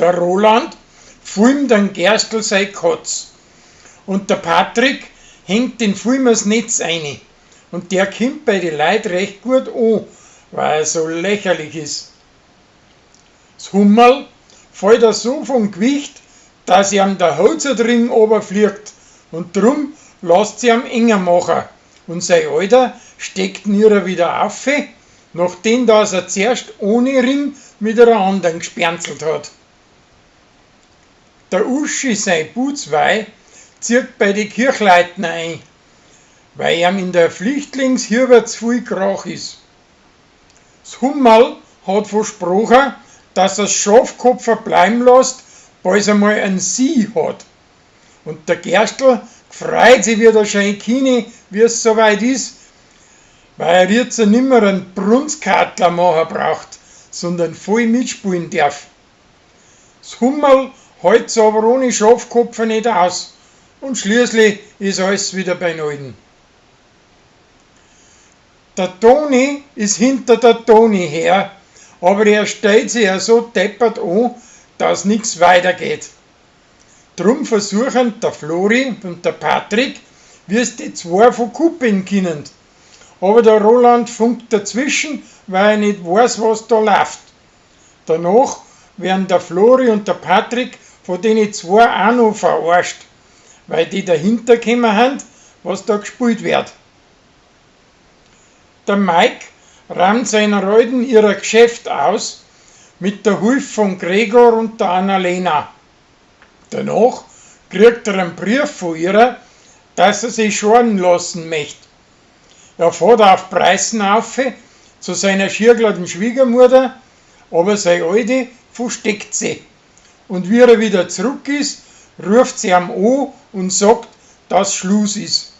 Der Roland filmt den Gerstl sei Katz. Und der Patrick hängt den Film das Netz ein. Und der kommt bei den Leuten recht gut an, weil er so lächerlich ist. Das Hummerl fällt er so vom Gewicht, dass ihm der Holzerring runterfliegt und drum lasst sie am enger machen. Und sein Alter steckt ihn ihrer wieder auf, nachdem dass er zuerst ohne Ring mit einer anderen gespernzelt hat. Der Uschi sein Butzweih zieht bei die Kirchleitner ein, weil ihm in der Flüchtlingshirber zu viel Krach ist. Das Hummerl hat versprochen, dass er das Schafkopfer bleiben lässt, bald einmal ein Sie hat. Und der Gerstl freut sich wie der Scheinkine, wie es soweit ist, weil er jetzt nimmer einen Brunzkartler machen braucht, sondern voll mitspielen darf. Das Hummerl hält's aber ohne Schafkopfer nicht aus und schließlich ist alles wieder beim Alten. Der Toni ist hinter der Toni her, aber er stellt sich ja so deppert an, dass nix weitergeht. Drum versuchen der Flori und der Patrick, wie es die zwei verkuppeln können. Aber der Roland funkt dazwischen, weil er nicht weiß, was da läuft. Danach werden der Flori und der Patrick von denen zwei auch noch verarscht, weil die dahinter gekommen haben, was da gespielt wird. Der Mike rammt seiner Alten ihrer Geschäft aus mit der Hilfe von Gregor und der Annalena. Danach kriegt er einen Brief von ihr, dass er sich schoren lassen möchte. Er fährt auf Preußen auf zu seiner schierglatten Schwiegermutter, aber seine Alte versteckt sie. Und wie er wieder zurück ist, ruft sie ihm an und sagt, dass Schluss ist.